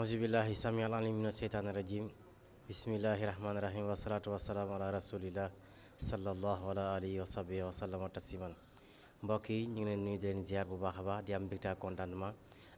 auzubillahi samial alim mina seytaani rajim bismillahi rahmaani rahim wasalaatu wasalaamu ala rasulillah sallallahu ala alihi wa sahbihi wa sallama tasliman mbokk yi ñu ngi leen nuyu di leen ziar bu baax a baax di am mbégte ak contentement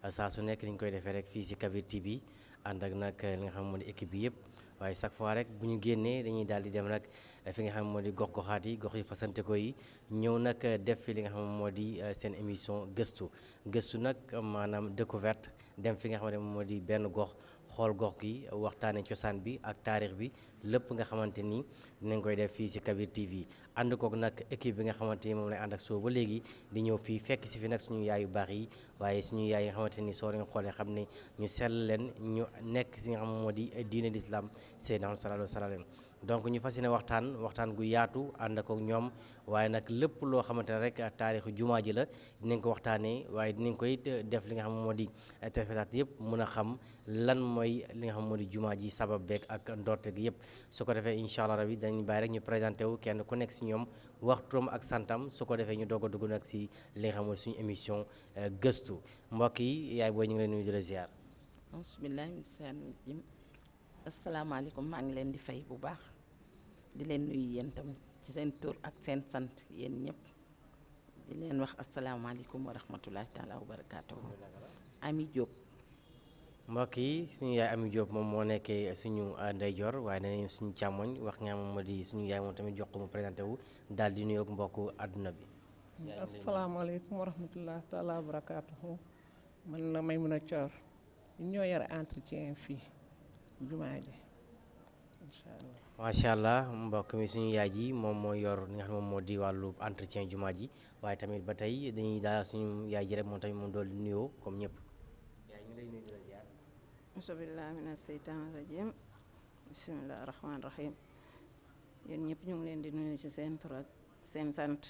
saa su nekk ni ñu koy defee rek fii si Kabir TV ànd ak nag li nga xam moo di équipe bi yëpp waaye chaque fois rek bu ñu génnee dañuy daal di dem nag fi nga xam moo di gox-goxaat yi gox yi fasante ko yi ñëw nag def fi li nga xam moo di seen émission gëstu nag maanaam découverte dem fi nga xam ne moo di benn gox xool gox gi waxtaane cosaan bi ak taarix bi lépp nga xamante ni dinañ koy def fii si Kabir TV ànd kook nag équipe bi nga xamante ni moom lay ànd ak soo ba léegi di ñëw fii fekk si fi nag suñu yaay yu baax yi waaye suñu yaay yi nga xamante ni soo leen xoolee xam ne ñu sell leen ñu nekk si nga xam moo di diine l'islam Seydina sallallahu alayhi wa sallam donc ñu fas yéene waxtaan gu yaatu ànd ak ñoom waaye nag lépp loo xamante ne rek taarixu jumaa ji la dinañ ko waxtaanee waaye dinañ koy def li nga xam moo di téléspectateur yëpp mën a xam lan mooy li nga xam moo di jumaa ji sabab beeg ak ndorte gi yëpp su ko defee incha allah rabi dañu bàyyi rek ñu présenté wu kenn ku nekk si ñoom wax turam ak santam su ko defee ñu doog a dugg nag si li nga xam moo di suñu émission gëstu mbokk yi yaay booy ñu ngi leen nuyu di la ziar. bismillahi mina asalaamaaleykum maa ngi leen di fay bu baax di leen nuyu yéen tam ci seen tur ak seen sant yéen ñëpp di leen wax asalaamaaleykum wa rahmatulahi taala wa barakaatuhu. Ami Diop. mbokk yi suñu yaay Ami Diop moom moo nekkee suñu ndeyjoor waaye nee suñu càmmoñ wax nga moom moo di suñu yaay moom tamit jox ko mu présenté wu daal di nuyoog mbokku àdduna bi. asalaamaaleykum wa rahmatulahi taala wa barakaatuhu. man la Maymuna Thior ñun ñoo yore entretien fii. jumaa ji incha allah. macha allah mbokk mi suñu yaay ji moom moo yor li nga xam moom moo di wàllu entretien jumaa ji waaye tamit ba tey dañuy daal suñu yaay ji rek moom tamit moom dool di nuyoo comme ñëpp. yaay ñu lay nuyu di la ziar. auzubillahi mina seytaani rajim bismillahi rahmaani rahim yéen ñëpp ñu ngi leen di nuyu ci seen tur ak seen sant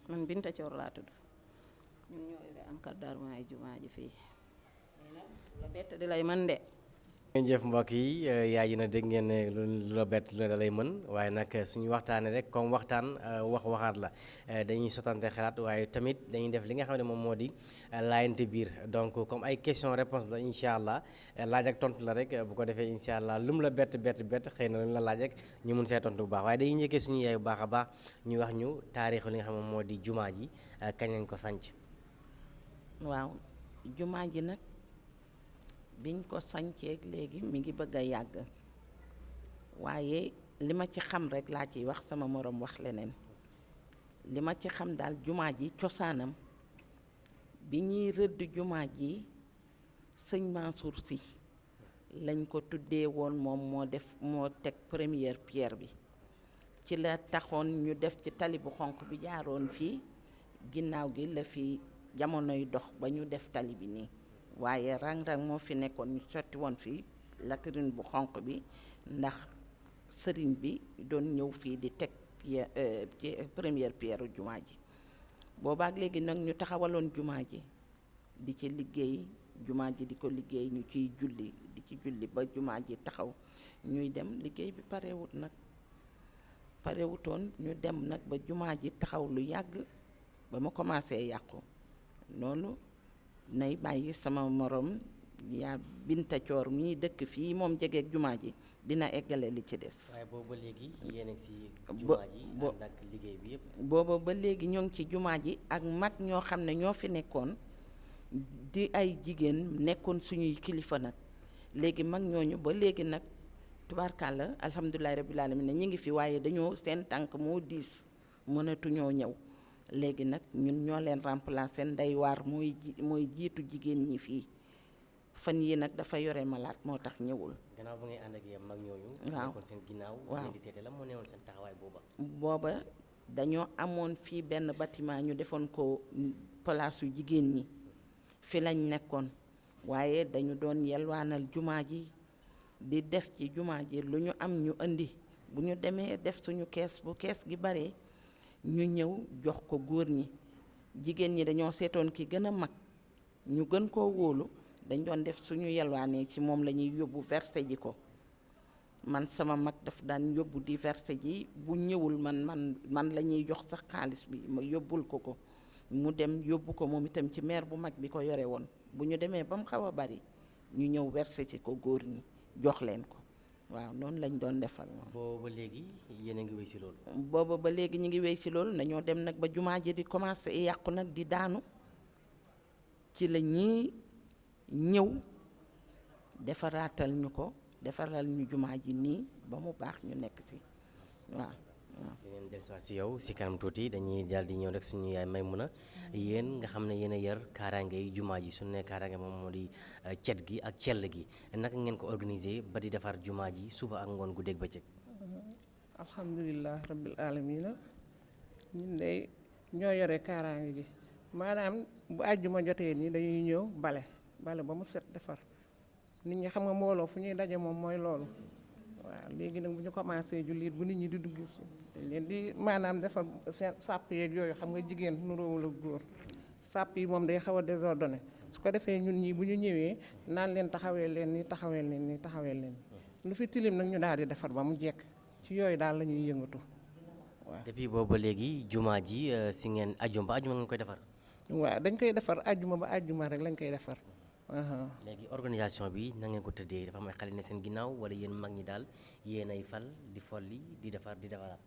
man Binta Thior laa tudd ñun ñoo yore encadrement ay jumaa ji fii la bett di lay mën de. ngeen jëf mbokk yi yaay ji na dégg ngeen ne lu la bett lu ne da lay mën waaye nag suñu waxtaanee rek comme waxtaan waxaat la dañuy sotante xalaat waaye tamit dañuy def li nga xam ne moom moo di laayante biir donc comme ay question réponse la incha allah laaj ak tontu la rek bu ko defee incha allah lu mu la bett xëy na lu mu la laaj rek ñu mun see tontu bu baax waaye dañuy njëkkee suñu yaay bu baax a baax ñu wax ñu taarixu li nga xam ne moom moo di jumaa ji kañ lañ ko sanc. waaw jumaa ji nag. biñ ko sañceeg léegi mi ngi bëgg a yàgg waaye li ma ci xam rek laa ciy wax sama moroom wax leneen li ma ci xam daal jumaa ji cosaanam bi ñuy rëdd jumaa ji sëñ Mansour Sy lañ ko tuddee woon moom moo teg première pierre bi ci la taxoon ñu def ci tali bu xonq bi jaaroon fii ginnaaw gi la fi jamonoy dox ba ñu def tali bi nii waaye rang-rang moo fi nekkoon ñu sotti woon fii latérine bu xonq bi ndax sëriñ bi doon ñëw fii di teg première pierre jumaa ji boobaak léegi nag ñu taxawaloon jumaa ji di ci liggéey jumaa ji di ko liggéey ñu ciy julli di ci julli ba jumaa ji taxaw ñuy dem liggéey bi parewutoon ñu dem nag ba jumaa ji taxaw lu yàgg ba ma commencé yàqu noonu nay bàyyi sama morom yaa Binta Thior mii dëkk fii moom jegeeg jumaa ji dina eggale li ci des. waaye boobu ba léegi yéen a ngi si jumaa ji ànd ak liggéey bi yëpp. booba ba léegi ñoo ngi ci jumaa ji ak mag ñoo xam ne ñoo fi nekkoon di ay jigéen nekkoon suñuy kilifa nag léegi mag ñooñu ba léegi nag tubaarkàlla alhamdulilahi rabbil alamin ne ñu ngi fi waaye dañoo seen tànk moo diis mënatuñoo ñëw. léegi nag ñun ñoo leen remplacer Ndey Waar mooy jiitu jigéen ñi fii fan yi nag dafa yore malaat moo tax ñëwul. gannaaw ba ngay ànd ak yéen mag ñooñu. waaw nekkoon seen ginnaaw. waaw di teete la moo newoon seen taxawaay booba. booba dañoo amoon fii benn bâtiment ñu defoon ko palaasu jigéen ñi fi lañ nekkoon waaye dañu doon yelwaanal jumaa ji di def ci jumaa ji lu ñu am ñu indi bu ñu demee def suñu kees bu kees gi bare. ñu ñëw jox ko góor ñi jigéen ñi dañoo seetoon ki gën a mag ñu gën koo wóolu dañ doon def suñu yelwaanee ci moom la ñuy yóbbu versé ji ko man sama mag daf daan yóbbu di versé ji bu ñëwul man la ñuy jox sax xaalis bi ma yóbbul ko mu dem yóbbu ko moom itam ci maire bu mag bi ko yore woon bu ñu demee ba mu xaw a bari ñu ñëw verser ci ko góor ñi jox leen ko waaw noonu lañ doon def ak moom. boobu ba léegi yéen a ngi wéy si loolu. booba ba léegi ñu ngi wéy ci loolu dañoo dem nag ba jumaa ji di commencé yàqu nag di daanu ci la ñuy ñëw defaraatal ñu ko defaral ñu jumaa ji nii ba mu baax ñu nekk ci waaw. dinañ dellusiwaat si yow si kanam tuuti dañuy daal di ñëw rek suñu yaay Maymuna yéen nga xam ne yéen a yar kaaraange yi jumaa ji su ne kaaraange moom moo di cet gi ak cell gi naka ngeen ko organiser ba di defar jumaa ji suba ak ngoon guddeeg bëccëg. alhamdulilah rabbil alamina ñun de ñoo yore kaaraange gi maanaam bu àjjuma jotee nii dañuy ñëw bale ba mu set defar nit ñi xam nga mbooloo fu ñuy daje moom mooy loolu. waaw léegi nag bu ñu commencé jullit bu nit ñi di dugg si dañ leen di maanaam defar seen sàpp yeeg yooyu xam nga jigéen nuróowul ak góor sàpp yi moom day xaw a désordonné su ko defee ñun ñii bu ñu ñëwee naan leen taxawee leen ni taxawee leen ni taxawee leen lu fi tilim nag ñu daal di defar ba mu jekk ci yooyu daal la ñuy yëngatu waaw. depuis boobu ba léegi jumaa ji si ngeen ajjuma ba ajjuma ngeen koy defar. waaw dañ koy defar ajjuma ba ajjuma rek lañ koy defar. léegi organisation bi na ngeen ko tëddee dafa am ay xale ne seen ginnaaw wala yéen mag ñi daal yéen ay fal di folli di defar di defaraat.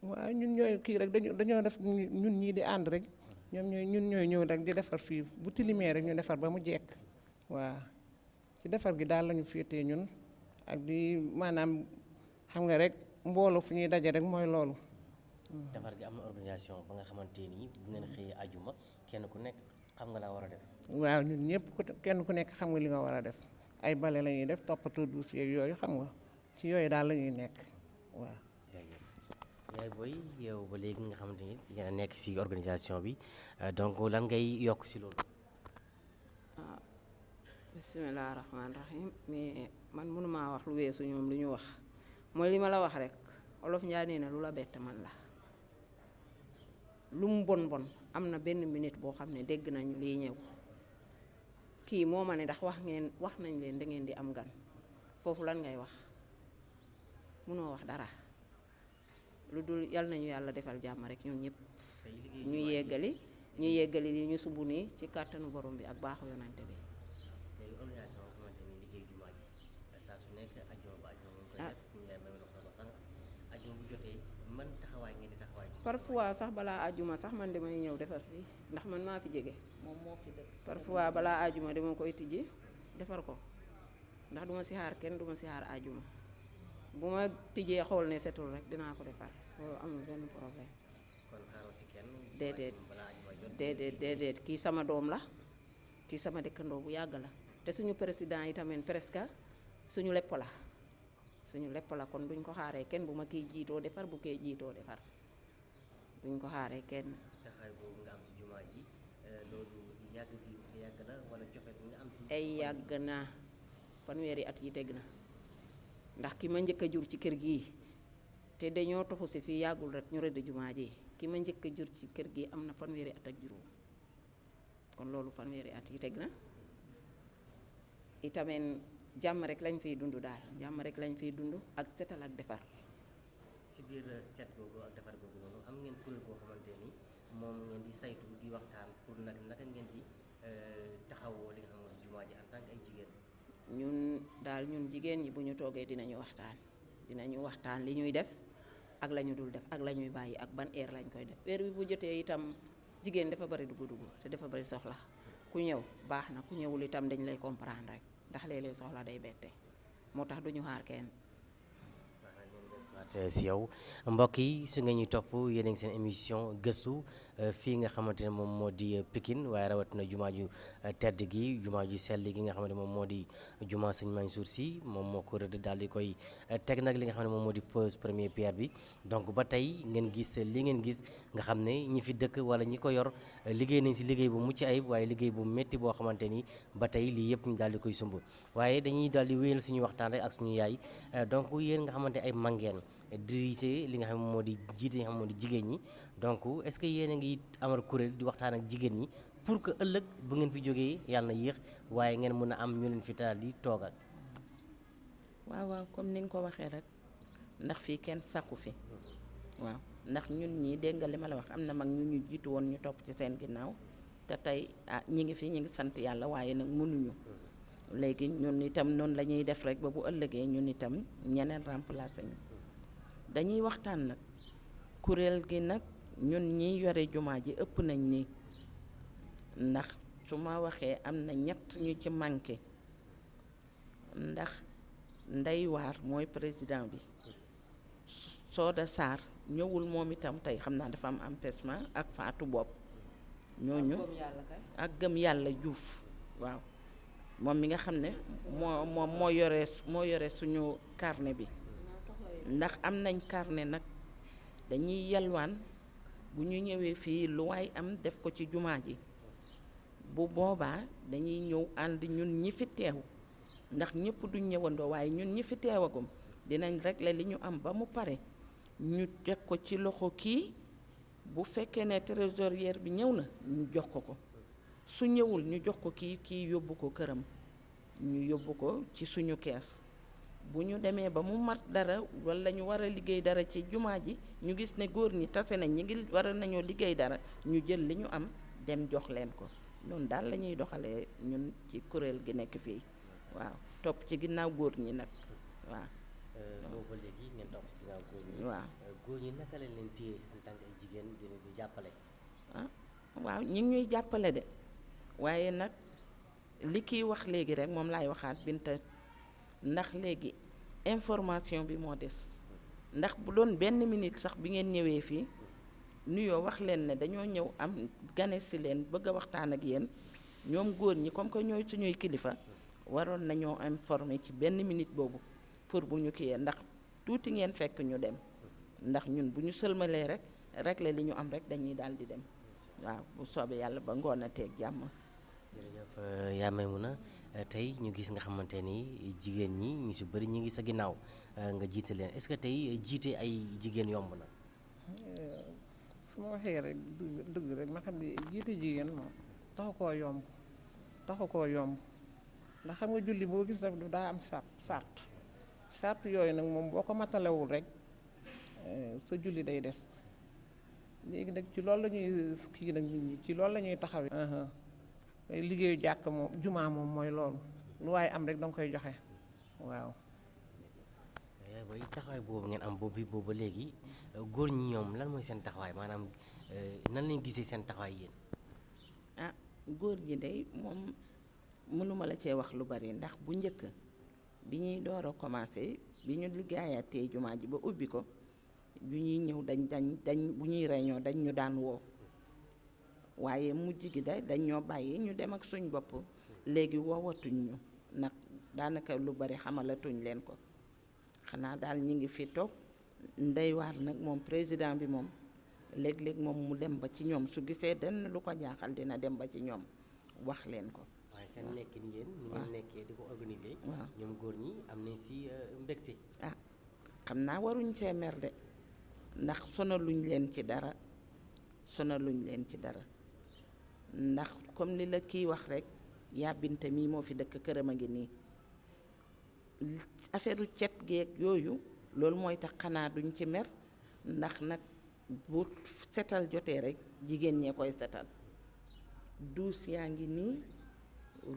waaw ñun ñooy kii rek dañoo def ñun ñii di ànd rek ñun ñooy ñëw rek di defar fii bu tilimee rek ñu defar ba mu jekk waaw ci defar gi daal lañu féetee ñun ak di maanaam xam nga rek mbooloo fu ñuy daje rek mooy loolu. defar gi am na organisation ba nga xamante ni bu ngeen xëyee ajuma kenn ku nekk xam nga laa war a def. waaw ñun ñëpp kenn ku nekk xam nga li nga war a def ay bale la ñuy def toppatoo dossier yooyu xam nga ci yooyu daal la ñuy nekk waaw. yaay booy yow ba léegi nga xamante ni yéen a nekk ci organisation bi donc lan ngay yokk ci loolu. bisimilah rahmaani rahim mais man mënumaa wax lu weesu ñoom lu ñu wax mooy li ma la wax rek olof Njaay nee na lu la bett man la lu mu bon am na benn minute boo xam ne dégg nañu liy ñëw kii moo ma ne ndax wax nañ leen da ngeen di am gan foofu lan ngay wax mënoo wax dara lu dul yal nañu yàlla defal jàmm rek ñun ñëpp ñu yeggali li ñu sumb nii ci kàttanu borom bi ak baaxu yonante bi. parfois sax balaa ajuma sax man damay ñëw defar fii ndax man maa fi jege. moom moo fi dëkk. parfois balaa ajuma dama koy tijji defar ko ndax duma si xaar kenn duma si xaar ajuma bu ma tijjee xool ne setul rek dinaa ko defar loolu amul benn problème. kon xaaroo si kenn. déedéet kii sama doom la kii sama dëkkandoo bu yàgg la te suñu président yi tamit presque suñu lépp la kon duñ ko xaaree kenn bu ma kii jiitoo defar bu kee jiitoo defar duñ ko xaaree kenn. taxawaay boobu nga am ci jumaa ji loolu yàgg la wala cofet nga am ci. ay yàgg naa fanweeri at yi teg na ndax ki ma njëkk a jur ci kër gii te dañoo toxu si fii yàggul rek ñu rëdd jumaa ji ki ma njëkk a jur ci kër gii am na fanweeri at ak juróom kon loolu fanweeri at yi teg na itamit jàmm rek lañ fiy dund daal jàmm rek lañ fiy dund ak setal ak defar. ci biir cet googu ak defar googu noonu am ngeen kuréel boo xamante ni moom ngeen di saytu di waxtaan pour naka ngeen di taxawoo li nga xam ne jumaa ji en tant que ay jigéen. ñun jigéen ñi bu ñu toogee dinañu waxtaan li ñuy def ak la ñu dul def ak la ñuy bàyyi ak ban heure lañ koy def heure bi bu jotee itam jigéen dafa bari dugg te dafa bari soxla ku ñëw baax na ku ñëwul itam dañ lay comprendre rek ndax léeg-léeg soxla day bette moo tax duñu xaar kenn. si yow mbokk yi su nga ñuy topp yéen a ngi seen émission gëstu fii nga xamante ne moom moo di Pikine waaye rawatina jumaa ju tedd gi jumaa ju sell gi nga xamante moom moo di jumaa Sëñ Mansour Sy moom moo ko rëdd daal di koy teg nag li nga xam ne moom moo di pose première pierre bi donc ba tey ngeen gis li ngeen gis nga xam ne ñi fi dëkk wala ñi ko yor liggéey nañ si liggéey bu mucc ayib waaye liggéey bu métti boo xamante ni ba tey lii yëpp ñu daal di koy sumb waaye dañuy daal di wéyal suñuy waxtaan rek ak suñu yaay donc yéen nga xamante ay mangeen dirigé li nga xam ne moo di jiite li nga xam moo di jigéen ñi donc est-ce que yéen a ngi amal kuréel di waxtaan ak jigéen ñi pour que ëllëg bu ngeen fi jógee yàlla na yéex waaye ngeen mën a am ñu leen fi taal di toogal. waaw comme ni nga ko waxee rek ndax fii kenn saxu fi waaw ndax ñun ñii dégg nga li ma la wax am na mag ñu jiitu woon ñu topp ci seen ginnaaw te tey ñi ngi fi ñi ngi sant yàlla waaye nag mënuñu léegi ñun itam noonu la ñuy def rek ba bu ëllëgee ñun itam ñeneen remplacer ñu dañuy waxtaan nag kuréel gi nag ñun ñi yore jumaa ji ëpp nañ ni ndax su ma waxee am na ñett ñu ci manqué ndax Ndey Waar mooy président bi Soda Sarr ñëwul moom itam tey xam naa dafa am empêchement ak Fatou Bopp ñooñu ak Gëm Yàlla Juuf waaw moom mi nga xam ne moo yore suñu carnet bi ndax am nañ carnet nag dañuy yalwaan bu ñu ñëwee fii lu waay am def ko ci jumaa ji bu boobaa dañuy ñëw ànd ñun ñi fi teew ndax ñëpp duñ ñëwandoo waaye ñun ñi fi teewagum dinañ régler li ñu am ba mu pare ñu teg ko ci loxo kii bu fekkee ne trésorier bi ñëw na ñu jox ko su ñëwul ñu jox ko kii yóbbu ko këram ñu yóbbu ko ci suñu kees bu ñu demee ba mu mat dara walla ñu war a liggéey dara ci jumaa ji ñu gis ne góor ñi tase nañ ñi ngi war nañoo liggéey dara ñu jël li ñu am dem jox leen ko noonu daal la ñuy doxalee ñun ci kuréel gi nekk fii waaw topp ci ginnaaw góor ñi nag waaw. boobu ba léegi ngeen topp ci ginnaaw góor ñi. waaw góor ñi naka lañ leen téye en tant que ay jigéen di jàppale. waaw ñi ngi ñuy jàppale de waaye nag li kiy wax léegi rek moom laay waxaat Binta ndax léegi information bi moo des ndax bu doon benn minute sax bi ngeen ñëwee fii nuyoo wax leen ne dañoo ñëw am gane si leen bëgg a waxtaan ak yéen ñoom góor ñi comme que ñooy suñuy kilifa waroon nañoo informer ci benn minute boobu pour bu ñu kiyee ndax tuuti ngeen fekk ñu dem ndax ñun bu ñu sëlmalee rek régler li ñu am rek dañuy daal di dem waaw bu soobee yàlla ba ngoon a teeg jàmm. jërëjëf yaa Maymuna tey ñu gis nga xamante ni jigéen ñi ñu si bëri ñu ngi sa ginnaaw nga jiite leen est-ce que tey jiite ay jigéen yomb na. su ma waxee rek dëgg rek ma xam ne jiite jigéen moom taxu koo yomb ndax xam nga julli boo gis daf daa am sart yooyu nag moom boo ko matalewul rek sa julli day des léegi nag ci loolu la ñuy kii nag nit ñi ci loolu la ñuy taxawee. liggéeyu jàkk moom jumaa moom mooy loolu lu waaye am rek danga koy joxe waaw. bay taxawaay boobu ngeen am boobu ba léegi góor ñi ñoom lan mooy seen taxawaay maanaam nan lañ gisee seen taxawaay yéen. góor ñi day moom mënuma la cee wax lu bari ndax bu njëkk bi ñuy door a commencé bi ñu liggéeyaatee jumaa ji ba ubbi ko bu ñuy ñëw dañ bu ñuy réunion dañ ñu daan woo waaye mujj gi dañ ñoo bàyyi ñu dem ak suñ bopp léegi woowatuñ ñu nag daanaka lu bari xamalatuñ leen ko xanaa daal ñi ngi fi toog Ndey Waar nag moom président bi moom léeg-léeg moom mu dem ba ci ñoom su gisee denn lu ko jaaxal dina dem ba ci ñoom wax leen ko. waaye seen nekkin yéen ñu ngeen nekkee di ko organiser. waaw ñoom góor ñi am nañ si mbégte. xam naa waruñ see mer de ndax sonaluñ leen ci dara ndax comme li la kii wax rek yaa Binta mii moo fi dëkk këram a ngi nii affaire u cet geeg yooyu loolu mooy tax xanaa duñ ci mer ndax nag bu setal jotee rek jigéen ñee koy setal douche yaa ngi nii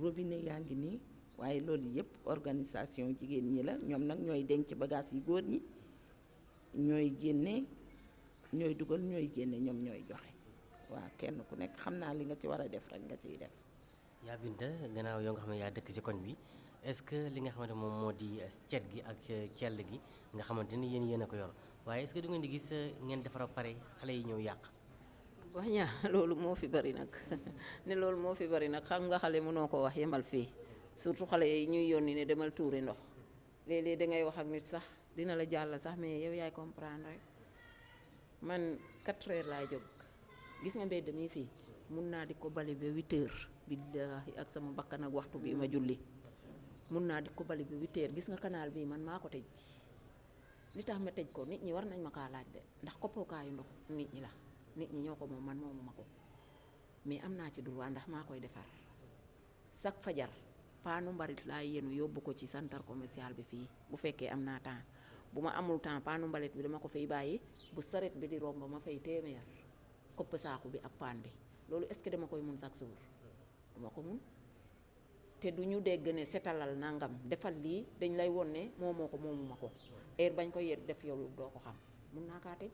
robinet yaa ngi nii waaye loolu yëpp organisation jigéen ñi la ñoom nag ñooy denc bagage yi góor ñi ñooy génne ñooy dugal ñooy génne ñoom ñooy joxe waaw kenn ku nekk xam naa li nga ci war a def rek nga ciy def. yaa Binta gannaaw yoo nga xam ne yaa dëkk ci koñ bi est-ce que li nga xamante moom moo di cet gi ak cell gi nga xamante ni yéen a ko yor waaye est-ce que du ngeen di gis ngeen defar a pare xale yi ñëw yàq. baña loolu moo fi bari nag ne loolu moo fi bari nag xam nga xale mënoo ko wax yemal fii surtout xale yi ñuy yónni ne demal tuuri ndox léeg-léeg dangay wax ak nit sax dina la jàll sax mais yow yaay comprendre rek man 4 heures laay jóg gis nga mbedd mi fii mun naa di ko bale ba 8 heures billaahi ak sama bakkan ak waxtu bi ma julli mun naa di ko bale ba 8 heures gis nga canal bii man maa ko tëj li tax ma tëj ko nit ñi war nañ ma kaa laaj de ndax koppookaayu ndox nit ñi la nit ñi ñoo ko moom man moomu ma ko mais am naa ci droit ndax maa koy defar chaque fajar paanu mbalit laay yenu yóbbu ko ci centre commercial bi fii bu fekkee am naa temps bu ma amul temps paanu mbalit bi dama ko fay bàyyi bu saret bi di romb ma fay téeméer kopp saaku bi ak paan bi loolu est-ce que dama koy mun chaque jour dama ko mun te du ñu dégg ne setalal nangam defal lii, dañ lay won ne moomoo ko moomuma ko heure bañ ko yet def yow doo ko xam. mun naa kaa tëj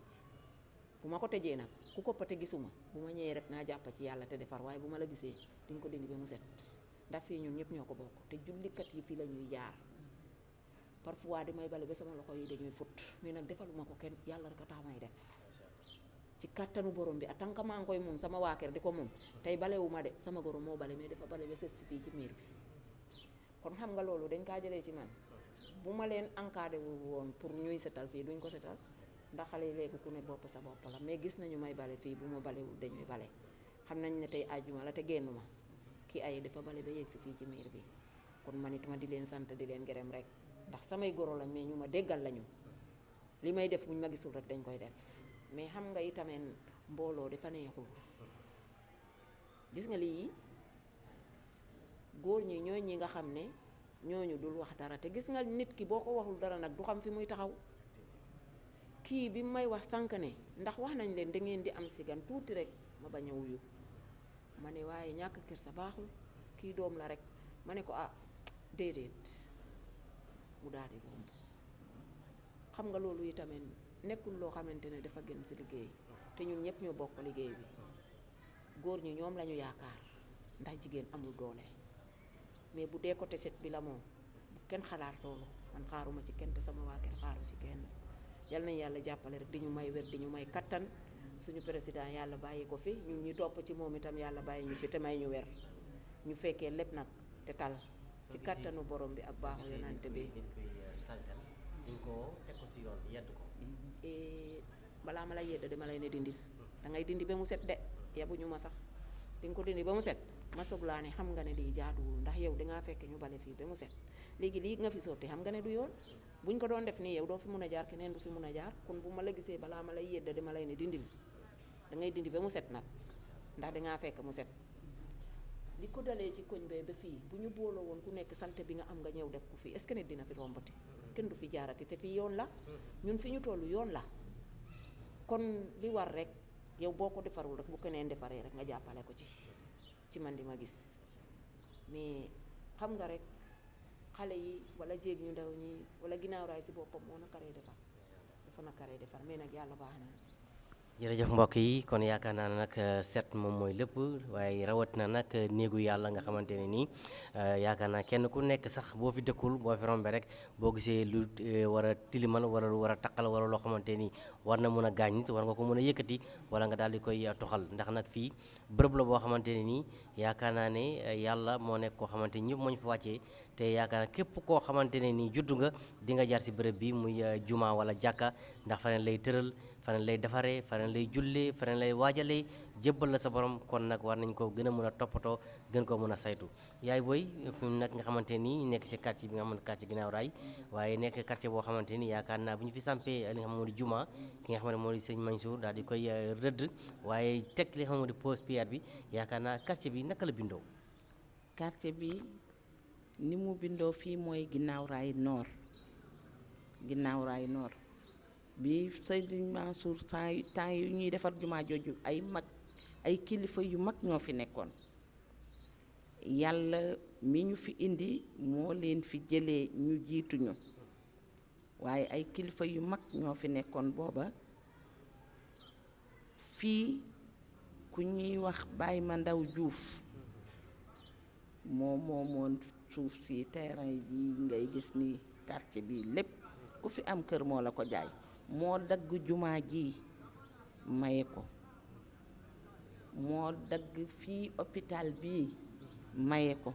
bu ma ko tëjee nag ku koppate gisuma bu ma ñëwee rek naa jàpp ci yàlla te defar, waaye bu ma la gisee di nga ko dindi ba mu set, ndax fii ñun ñëpp ñoo ko bokk te jullikat yi fii la ñuy jaar. Parfois damay bale ba sama loxo yi dañuy fut, mais nag defaluma ko kenn, yàlla rek a tax may def ci kattanu borom bi. tant que maa ngi koy mun sama waa kër di ko mun tey balewuma de, sama borom moo bale, mais dafa bale ba set si fii ci miir bi. kon xam nga loolu dañ kaa jëlee ci man. bu ma leen encadré wu woon pour ñuy setal fii duñ ko setal, ndax xale yi léegi ku ne bopp sa bopp la, mais gis nañu may bale fii, bu ma balewul dañuy bale. xam nañ ne tey àjjuma la te génn ma kii ay dafa bale ba yegg si fii ci miir bi. kon man it ma di leen sant di leen gërëm rek, ndax samay goro lañ mais ñu ma déggal lañu. li may def buñ ma gisul rek dañ koy def, mais xam nga itamit mbooloo dafa neexul. gis nga lii góor ñi ñooy ñi nga xam ne ñooñu dul wax dara, te gis nga nit ki boo ko waxul dara nag du xam fi muy taxaw. kii bi may wax sànq ne ndax wax nañ leen da ngeen di am si gan tuuti rek ma bañ a wuyu, ma ne waaye ñàkk kër sa baaxul, kii doom la rek. ma ne ko ah déedéet, mu daal di romb. xam nga loolu itamit nekkul loo xamante ne dafa gën si liggéey, te ñun ñëpp ñoo bokk liggéey bi. góor ñi ñoom lañu yaakaar ndax jigéen amul doole, mais bu dee côté set bi la moom bu kenn xalaat loolu. man xaaruma ci kenn te sama waa kër xaaru ci kenn. yal nañ yàlla jàppale rek di ñu may wér, di ñu may kattan. suñu président yàlla bàyyi ko fi, ñun ñu topp ci moom itam yàlla bàyyi ñu fi te may ñu wér, ñu fekkee lépp nag te tal ci kattanu borom bi ak baaxu yonante bi. balaa ma la yedda dama lay ne dindil, da ngay dindi ba mu set de, yabuñu ma sax, di nga ko dindi ba mu set ma soog laa ne xam nga ne lii jaaduwul, ndax yow dangaa fekk ñu bale fii ba mu set. léegi lii nga fi sotti xam nga ne du yoon, buñ ko doon def nii yow doo fi mun a jaar, keneen du fi mun a jaar. kon bu ma la gisee balaa ma lay yedda dama lay ne dindil, da ngay dindi ba mu set nag, ndax dangaa fekk mu set. li ko dalee ci koñ bee ba fii bu ñu booloo woon ku nekk salte bi nga am nga ñëw def ko fii, est-ce que nit dina fi rombati? kenn du fi jaarati, te fii yoon la, ñun fi ñu toll yoon la. kon li war rek yow boo ko defarul rek bu keneen defaree rek nga jàppale ko ci man di ma gis. mais xam nga rek xale yi wala jéeg ñu ndaw ñi wala ginnaaw raay si boppam moo nakaree defar, dafa nakaree defar, mais nag yàlla baax na. jërëjëf mbokk yi, kon yaakaar naa ne nag set moom mooy lépp, waaye rawatina nag néegu yàlla nga xamante ne nii yaakaar naa kenn ku nekk sax boo fi dëkkul boo fi rombe rek boo gisee lu war a tilimal wala lu war a taqal wala loo xamante ni war na mën a gaañ nit war nga ko mën a yëkkati wala nga daal di koy toxal. ndax nag fii bërëb la boo xamante ne nii yaakaar naa ne yàlla moo nekk koo xamante ni ñëpp moo ñu fa wàccee, te yaakaar naa képp koo xamante ne nii juddu nga di nga jaar si bërëb bi muy juma wala jàkka, ndax faneen lay tëral, faneen lay defaree, faneen lay jullee, faneen lay waajalee jébbal la sa borom. kon nag war nañ ko gën a mën a toppatoo, gën ko mën a saytu. yaay booy fi mu nag nga xamante ni nekk si quartier bi nga xamante quartier ginnaaw raay, waaye nekk quartier boo xamante ni yaakaar naa bu ñu fi sampee li nga xam moo di juma, ki nga xamante moo di sëñ Mansour daal di koy rëdd, waaye teg li nga xam moo di pause pierre bi, yaakaar naa quartier bi naka la bindoo. quartier bi ni mu bindoo fii mooy ginnaaw raay nord, ginnaaw raay nord bi Sëñ Mansour temps yu ñuy defar jumaa jooju ay mag ay kilifa yu mag ñoo fi nekkoon. yàlla mi ñu fi indi moo leen fi jëlee ñu jiituñu, waaye ay kilifa yu mag ñoo fi nekkoon booba. fii ku ñuy wax Baye Mandaw Diouf moo moomoon suuf si terrain bi ngay gis ni quartier bi lépp ku fi am kër moo la ko jaay, moo dagg jumaa ji maye ko, moo dagg fii hôpital bi maye ko.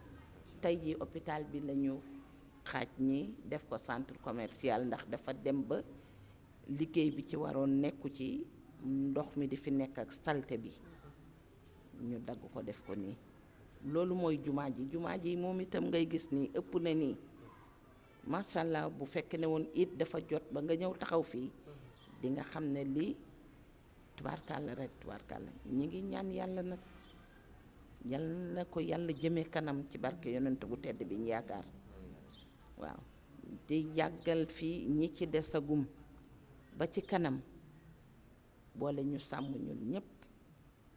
tey ji hôpital bi lañu xaaj ñi def ko centre commercial, ndax dafa dem ba liggéey bi ci waroon nekku ci, ndox mi di fi nekk ak salte bi ñu dagg ko def ko nii. loolu mooy jumaa ji moom itam ngay gis nii ëpp na nii macha allah. bu fekkee ne woon it dafa jot ba nga ñëw taxaw fii di nga xam ne lii tubaarkàlla rek tubaarkàlla. ñi ngi ñaan yàlla nag yal na ko yàlla jëmee kanam ci barke yonent bu tedd bi ñu yaakaar, waaw. di yàggal fii ñi ci desagum ba ci kanam, boole ñu sàmm ñun ñëpp,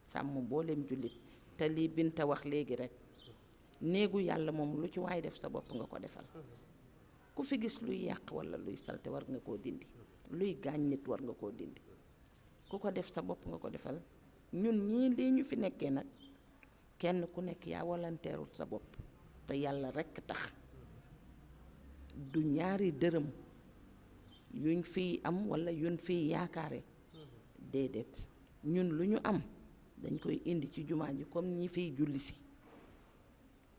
sàmm booleem jullit. te lii Binta wax léegi rek néegu yàlla moom lu ci waay def sa bopp nga ko defal. ku fi gis luy yàq walla luy salte war nga koo dindi, luy gaañ nit war nga koo dindi, ku ko def sa bopp nga ko defal. ñun ñii lii ñu fi nekkee nag kenn ku nekk yaa volontairul sa bopp te yàlla rekk tax, du ñaari dërëm yuñ fiy am walla yuñ fiy yaakaare, déedéet. ñun lu ñu am dañ koy indi ci jumaa ji comme ñi fiy julli si.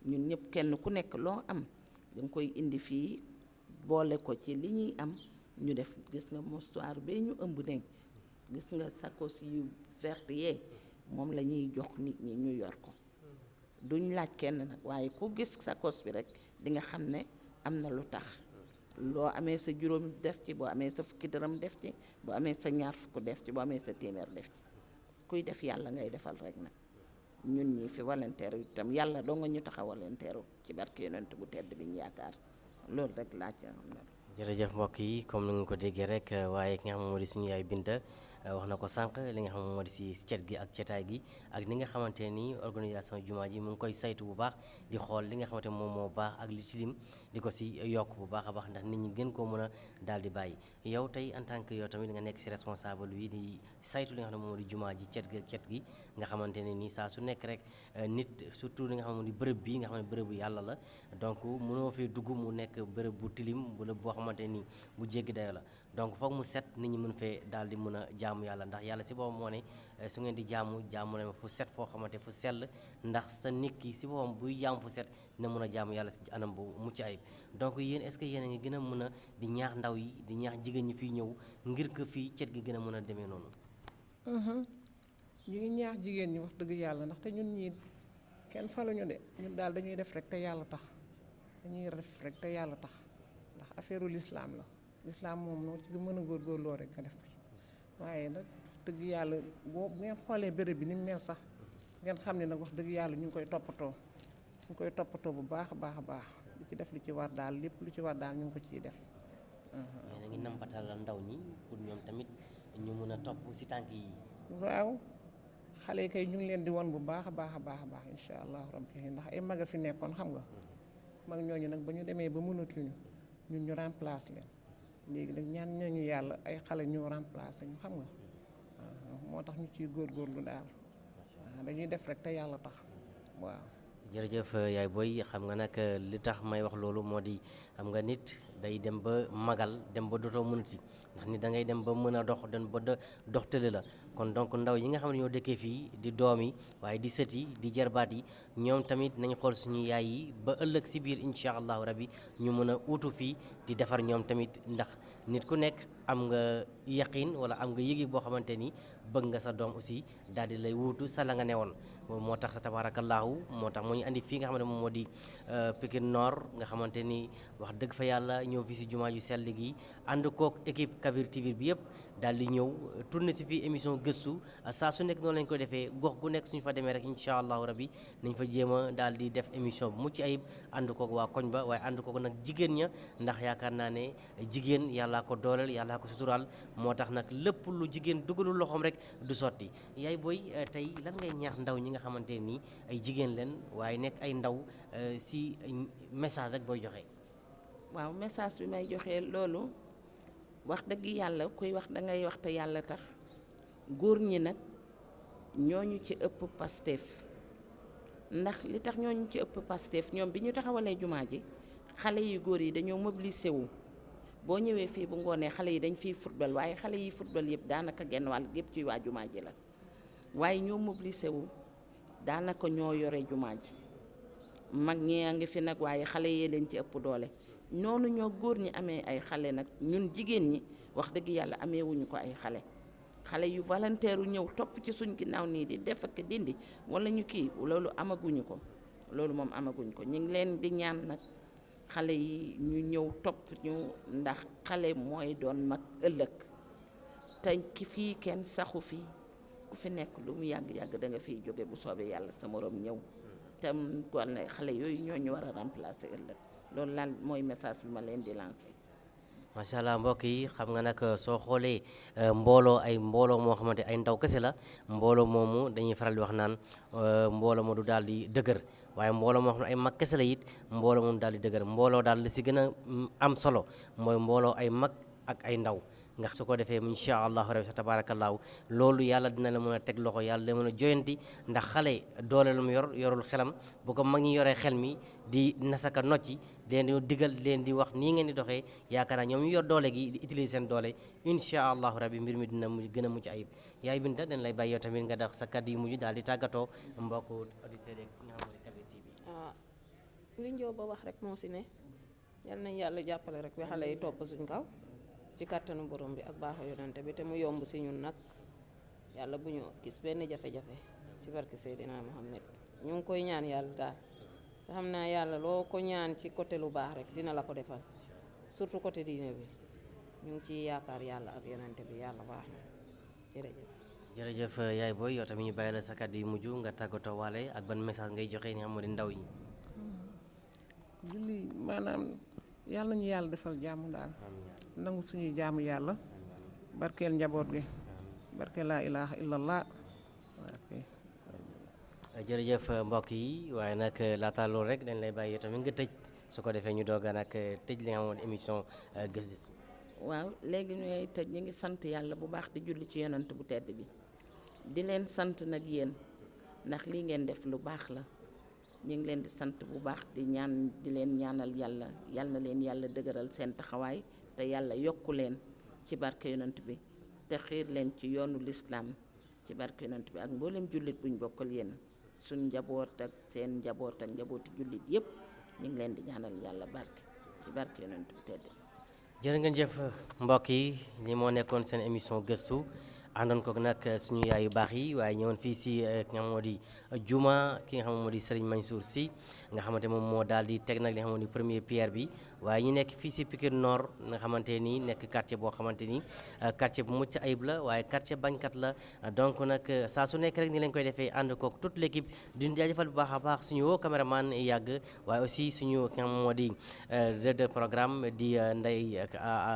ñun ñëpp kenn ku nekk loo am danga koy indi fii boole ko ci li ñuy am ñu def. gis nga mouchoir bee ñu ëmb ne, gis nga sakos yu vert yee moom la ñuy jox nit ñi ñu yor ko. duñ laaj kenn nag, waaye ku gis sakos bi rek di nga xam ne am na lu tax. loo amee sa juróom def ci, boo amee sa fukki dërëm def ci, boo amee sa ñaar fukk def ci, boo amee sa téeméer def ci. kuy def yàlla ngay defal rek nag. ñun ñi fi volontaire itam yàlla doo nga ñu tax a volontaire ci barke yonent bu tedd bi ñu yaakaar. loolu rek laa ci am. jërëjëf mbokk yi, comme ni nga ko déggee rek, waaye ki nga xam moo di suñu yaay Binta wax na ko sànq, li nga xam moo di si cet gi ak cetaay gi ak ni nga xamante ni organisation jumaa ji mu ngi koy saytu bu baax di xool li nga xamante moom moo baax ak li tilim di ko si yokk bu baax a baax ndax nit ñi gën koo mën a daal di bàyyi. yow tey en tant que yow tamit nga nekk si responsable bi di saytu li nga xam ne moom moo di jumaa ji cet gi ak cet gi nga xamante ne nii saa su nekk rek nit surtout li nga xam ne moo di bërëb bi nga xam ne bërëb bu yàlla la, donc mënoo fi dugg mu nekk bërëb bu tilim wala boo xamante ni bu jéggi dayo la. donc foog mu set nit ñi mën fee daal di mën a jaamu yàlla, ndax yàlla si boppam moo ne su ngeen di jaamu leen fu set foo xamante fu sell, ndax sa nit ki si boppam buy jaamu fu set na mën a jaamu yàlla si anam bu mucc ayib. donc yéen est-ce que yéen a ngi gën a mën a di ñaax ndaw yi di ñaax jigéen ñi fii ñëw ngir que fii cet gi gën a mën a demee noonu? ñu ngi ñaax jigéen ñi wax dëgg yàlla, ndaxte ñun ñii kenn faluñu de, ñun daal dañuy def rek te yàlla tax, dañuy def rek te yàlla tax, ndax affaireu lislaam la. lislaam moom noo ci mën a góorgóorloo rek nga def ko ci. waaye nag dëgg yàlla bu ngeen xoolee béréb bi ni mu mel sax ngeen xam ne nag wax dëgg yàlla ñu ngi koy toppatoo bu baax a baax a baax, di ci def li ci war daal, lépp lu ci war daal ñu ngi ko ciy def. mais ngi nampatal ndaw ñi pour ñoom tamit ñu mën a topp si tànk yi. waaw xale yi kay ñu ngi leen di won bu baax a baax a baax a baax incha allah rabbi, ndax ay mag a fi nekkoon xam nga. mag ñooñu nag ba ñu demee ba mënatuñu ñun ñu remplace leen. léegi nag ñaan ñooñu yàlla ay xale ñu remplacé ñu xam nga. moo tax ñu ciy góorgóorlu daal. waaw dañuy def rek te yàlla tax waaw. jërëjëf yaay booy, xam nga nag li tax may wax loolu moo di xam nga nit day dem ba magal dem ba dootoo mënati, ndax nit da ngay dem ba mën a dox dem ba dox tële la. kon donc ndaw yi nga xam ne ñoo dëkkee fii di doom yi waaye di sët yi di jarbaat yi, ñoom tamit nañ xool suñu yaay yi ba ëllëg si biir incha allahu rabbi ñu mën a uutu fii di defar ñoom tamit, ndax nit ku nekk am nga yaqin wala am nga yëgi boo xamante ni bëgg nga sa doom aussi daal di lay wuutu sa la nga newoon. moo tax sa tabaarakallaahu moo tax moo ñu andi fii nga xam ne moom moo di Pikine Nord, nga xamante ni wax dëgg fa yàlla ñëw fii si jumaa ju sell gi ànd kook équipe Kabir TV bi yëpp daal di ñëw tourné si fii émission gëstu. saa su nekk noonu lañ ko defee, gox gu nekk suñu fa demee rek incha allahu rabbi nañ fa jéem a daal di def émission bu mucc ayib ànd kook waa koñ ba, waaye ànd kook nag jigéen ña, ndax yaakaar naa ne jigéen yàllaa ko dooleel yàllaa ko suturaal, moo tax nag lépp lu jigéen dugalul loxoom rek du sotti. yaay booy, tey lan ngay ñaax ndaw ñi nga xamante nii ay jigéen leen waaye nekk ay ndaw si message rek booy joxe? waaw message bi may joxe loolu wax dëgg yàlla kuy wax dangay wax te yàlla tax. góor ñi nag ñooñu ci ëpp Pastef, ndax li tax ñooñu ci ëpp Pastef ñoom bi ñu taxawalee jumaa ji xale yu góor yi dañoo mobilisé wu. boo ñëwee fii bu ngoonee xale yi dañ fiy football, waaye xale yi football yëpp daanaka genn wàll yëpp ci waa jumaa ji la, waaye ñoo mobilisé wu daanaka ñoo yore jumaa ji. mag ñi a ngi fi nag waaye xale yee leen ci ëpp doole. noonu ñoo góor ñi amee ay xale nag, ñun jigéen ñi wax dëgg yàlla amee wuñu ko ay xale yu volontaire u ñëw topp ci suñ ginnaaw nii di def ak dindi wala ñu kii, loolu amaguñu ko. loolu moom amaguñ ko. ñu ngi leen di ñaan nag xale yi ñu ñëw topp ñu, ndax xale mooy doon mag ëllëg. te ki fii kenn saxu fii, ku fi nekk lu mu yàgg-yàgg da nga fiy jóge bu soobee yàlla sa morom ñëw. tam kon xale yooyu ñoo ñu war a remplacer ëllëg. loolu lan mooy message bi ma leen di lancer. macha allah mbokk yi xam nga nag soo xoolee mbooloo moo xamante ay ndaw kese la mbooloo moomu dañuy faral di wax naan mbooloo moo du daal di dëgër waaye mbooloo moo xam ne ay mag kese la it mbooloo moom daal di dëgër mbooloo daal li si gën a am solo mooy mbooloo ay mag ak ay ndaw nga su ko defee incha allahu rabi tabaarakallaahu loolu yàlla dina la mën a teg loxo yàlla dina mën a joyanti ndax xale doole lu mu yorul xelam bu ko mag ñi yoree xel mi di nasaka nocci leen di digal leen di wax nii ngeen di doxee yaakaar naa ñoom ñu yor doole gi di utiliser seen doole incha allahu rabi mbir mi dina gën a mucc ayib yaay Binta dañ lay bàyyi yow tamit nga def sa kàddu yu mujj daal di tàggatoo mbokk auditeurs yi nga xam ne Kabir TV. li Njóoba ba wax rek moo si ne yal nañ yàlla jàppale rek bi xale yi topp suñ kaw ci kàttanu borom bi ak baaxu yonante bi te mu yomb si ñun nag yàlla bu ñu gis benn jafe-jafe ci barke Seydina Muhammad ñu ngi koy ñaan yàlla daal te xam naa yàlla loo ko ñaan ci côté lu baax rek dina la ko defal surtout côté diine bi ñu ngi ciy yaakaar yàlla ak yonante bi yàlla baax na jërëjëf. jërëjëf yaay booy yow tamit ñu bàyyi la sa kàddu yu mujj nga tàggatoo waale ak ban message ngay joxe ni xam moo di ndaw ñi. julli maanaam yàlla ñu yàlla defal jàmm daal nangu suñuy jaamu yàlla barkeel njaboot gi barkeel laa ilaha illallah. jërëjëf mbokk yi waaye nag laata loolu rek dañ lay bàyyi tamit nga tëj su ko defee ñu doog a nag tëj li nga xamoon émission gëstu. waaw léegi ñooy tëj ñu ngi sant yàlla bu baax di julli ci yonant bu tedd bi di leen sant nag yéen ndax lii ngeen def lu baax la ñu ngi leen di sant bu baax di leen ñaanal yàlla yal na leen yàlla dëgëral seen taxawaay te yàlla yokku leen ci barke yonant bi te xiir leen ci yoonu lislaam ci barke yonant bi ak mboolem jullit buñ bokkal yéen suñ njaboot ak seen njaboot ak njabooti jullit yépp ñu ngi leen di ñaanal yàlla barke ci barke yonant bi tedd. jërë ngeen jëf mbokk yi li moo nekkoon seen émission gëstu àndoon ko nag suñu yaay yu baax yi waaye ñëwoon fii si ki nga xam moo di juma ki nga xam moo di Serigne Mansour Sy nga xamante moom moo daal di teg nag li nga xam moo di première pierre bi waaye ñu nekk fii si Pikine Nord nga xamante ni nekk quartier boo xamante ni quartier bu mucc ayib la waaye quartier bañkat la donc nag saa su nekk rek ni lañ koy defee ànd kook toute l' équipe di jaajëfal bu baax a baax suñu woo caméraman yàgg waaye aussi suñu ki nga xam moo di directeur programme di Ndeye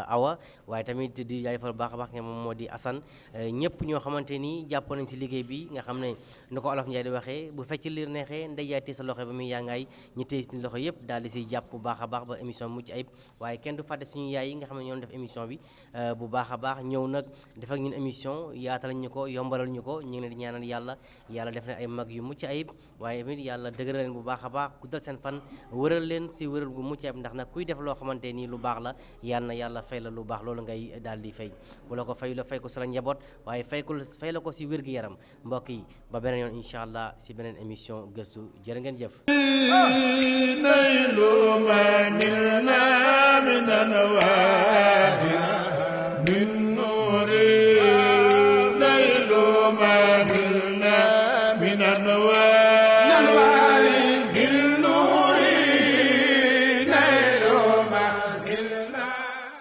Awa waaye tamit di jaajëfal bu baax a baax nga moom moo di Assane ñëpp ñoo xamante ni jàpp nañ si liggéey bi nga xam ne ni ko Olof Njaay di waxee bu fecc liir neexee ndey yaay téye sa loxo ba muy yaangaay ñu téye ci loxo yëpp daal di siy jàpp bu baax a baax ba émission mucc ayib waaye kenn du fàtte suñu yaay yi nga xam ne ñoo def émission bi bu baax a baax ñëw nag def ak ñun émission yaatal ñu ko yombalal ñu ko ñu ngi leen di ñaanal yàlla def na ay mag yu mucc ayib waaye tamit yàlla dëgëral leen bu baax a baax guddal seen fan wëral leen si wëral gu mucc ayib ndax nag kuy def loo xamante ni lu baax la yàlla fay la lu baax loolu ngay daal di fay bu la ko fay la fay ko sa la njaboot waaye fay la ko si wér-gu-yaram mbokk yi ba beneen yoon incha allah si beneen émission gëstu jërë ngeen jëf naylu ma nilna min anwaari min nuuri naylu ma nilna min anwaari